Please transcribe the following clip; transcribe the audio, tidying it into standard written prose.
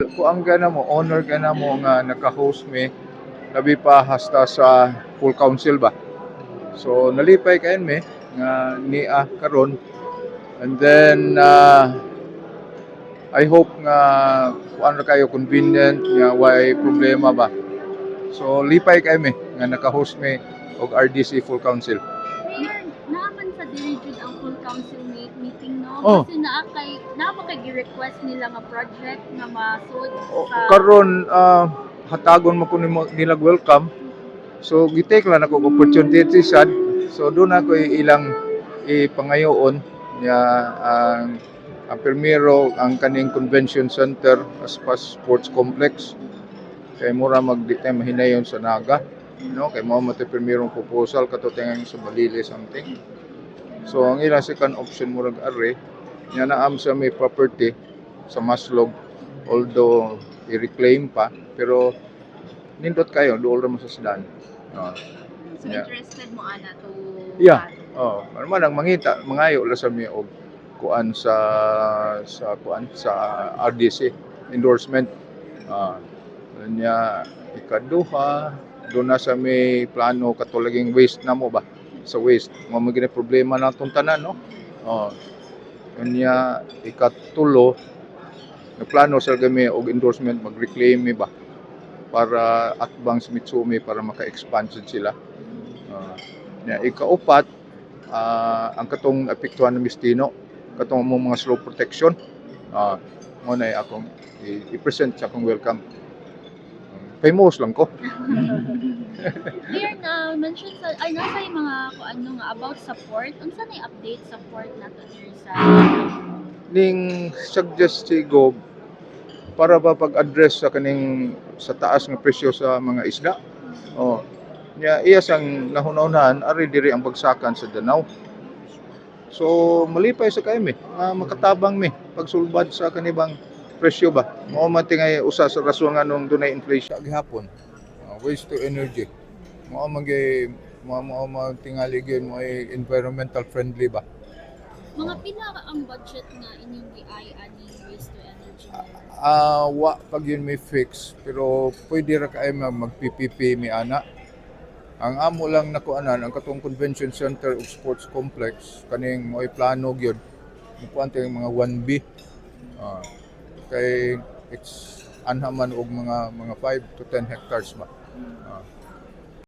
Kuan ka na mo, honor ka na mo nga naka-host mi, labi pa hasta sa full council ba. So nalipay kayo mi nga nia karon, and then I hope nga kuan ra kayo, convenient nga way problema ba. So lipay kayo mi nga naka-host mi og RDC full council. Mayor, naa man sa diri jud ang full council meeting, no? Oh. Kasi naa ba kay gi-request nila nga project nga masud O, sa karon hatagon mo ko nimo nilag welcome. So gi-take lang nako og opportunity sad. So doon ako ilang ipangayoon niya ang primero, ang kaning convention center as pa sports complex kay mura mag di tayo mahinayon sa Naga, no, kay mao man tay primerong proposal kato tingang sa Balili something. So ang ilang second option, murag are nya naam sa may property sa Maslog, although i-reclaim pa, pero nindot kayo, duol ra mo sa sidan. Oh. So interested mo ana to Yeah. Oh, ano man ang mangita, mangayo la sa mi og kuan sa kuan sa RDC endorsement. Ah, nya ikaduha, doon na sa may plano katulaging waste na mo ba, sa waste mo mo gini problema na atong tanan, no. Oh. Nya ikatulo, nagplano sa kami og endorsement mag-reclaim mi ba para atbang sa Mitsumi para maka-expand jud sila. Nya ikaupat, ang katong apektuhan ng Mistino, katong mo mga slope protection. Mo na akong i-present sa akong welcome. Famous lang ko. Mayor, na mention sa ay nasa yung mga kung ano nga about support. Unsa na update sa port nato diri sa Ning suggest si Gob para ba pag-address sa kaning sa taas nga presyo sa mga isda. Oh. Nya iya sang nahuna-hunahan ari diri ang bagsakan sa Danao. So malipay sa kayo mi nga makatabang mi pagsulbad sa kanibang presyo ba. Mao man tingay usa sa rason nga nung dunay inflation gihapon. Waste to energy. Mao man gyud mao man tingali gyud mo ay environmental friendly ba. Mga pila ang budget nga inyong giay ani waste to energy, Mayor? Ah, wa pag yun may fix, pero pwede ra kay mag PPP mi ana. Ang amo lang nakuanan ang katong convention center ug sports complex, kaning mo'y plano gyud. Mukuan yung mga 1B. Kay it's anha man og mga 5 to 10 hectares ba.